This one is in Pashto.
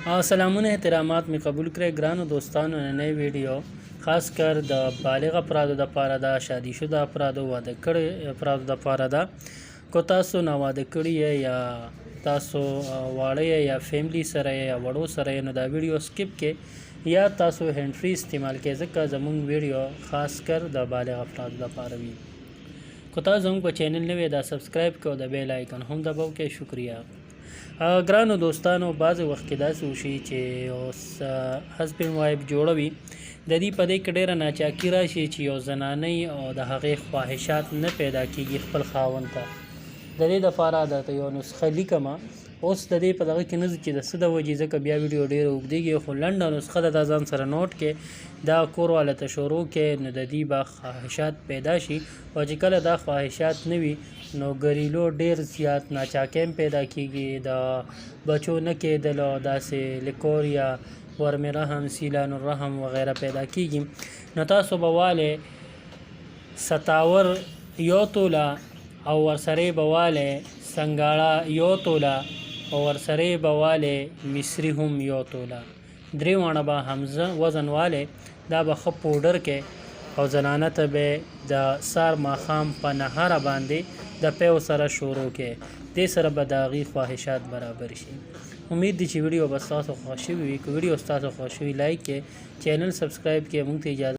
سلامونه احترامات می قبول کړئ ګرانو دوستانو. ننۍ ویډیو خاص کر د بالغ افرادو د پاره ده، شادي شده افرادو، واده کړي افرادو د پاره ده. کو تاسو نه واده کړی یا تاسو واړه یا فیملی سره یا وړو سره، نو دا ویډیو سکیپ کې یا تاسو هند فری استعمال کې، ځکه زمونږ ویډیو خاص کر د بالغ افرادو د پاره وي. کو تاسو زمونږ په چینل نوې، دا سبسکرایب کړئ او د بیل آیکن هم دباو کې. شکریہ. ګرانو دوستانو، بعضې وخت کې داسې وشي چې اوس هسبند وایف جوړوي، د دې په دې کې ډېره ناچاکي راشي چې یو زنانۍ او د هغې خواهشات نه پیدا کیږي خپل خاوند ته. د دې دپاره درته یو نسخه لیکم. اوس د دې په دغه کې نه ځو چې د څه د وجې، ځکه بیا ویډیو ډېره اوږدېږي، خو لنډه نسخه ده، دا ځان سره نوټ کې، دا کور والا ته شروع کې، نو د دې به خواهشات پیدا شي. او چې کله دا خواهشات نه وي، نو ګریلو ډیر زیات ناچاکیم پیدا کیږي، د بچو نه کېدل او داسې لیکوریا، ورم رحم، سیلان الرحم وغیره پیدا کیږي. نو تاسو به والې ستاور یو توله او ورسره به والې سنګاړه یو توله او ورسره به والې مصری هم یو توله، درې واڼه به همزه وزن والې، دا به ښه پوډر کې او زنانه ته به د سار ماښام په نهاره باندې د پیو سره شروع کې. دې سره به د هغې خواهشات برابر شي. امید دی چې ویډیو به ستاسو خوښ شوي وي. که ویډیو ستاسو خوښ شوي، لایک کې، چینل سبسکرایب کې. موږ ته اجازه.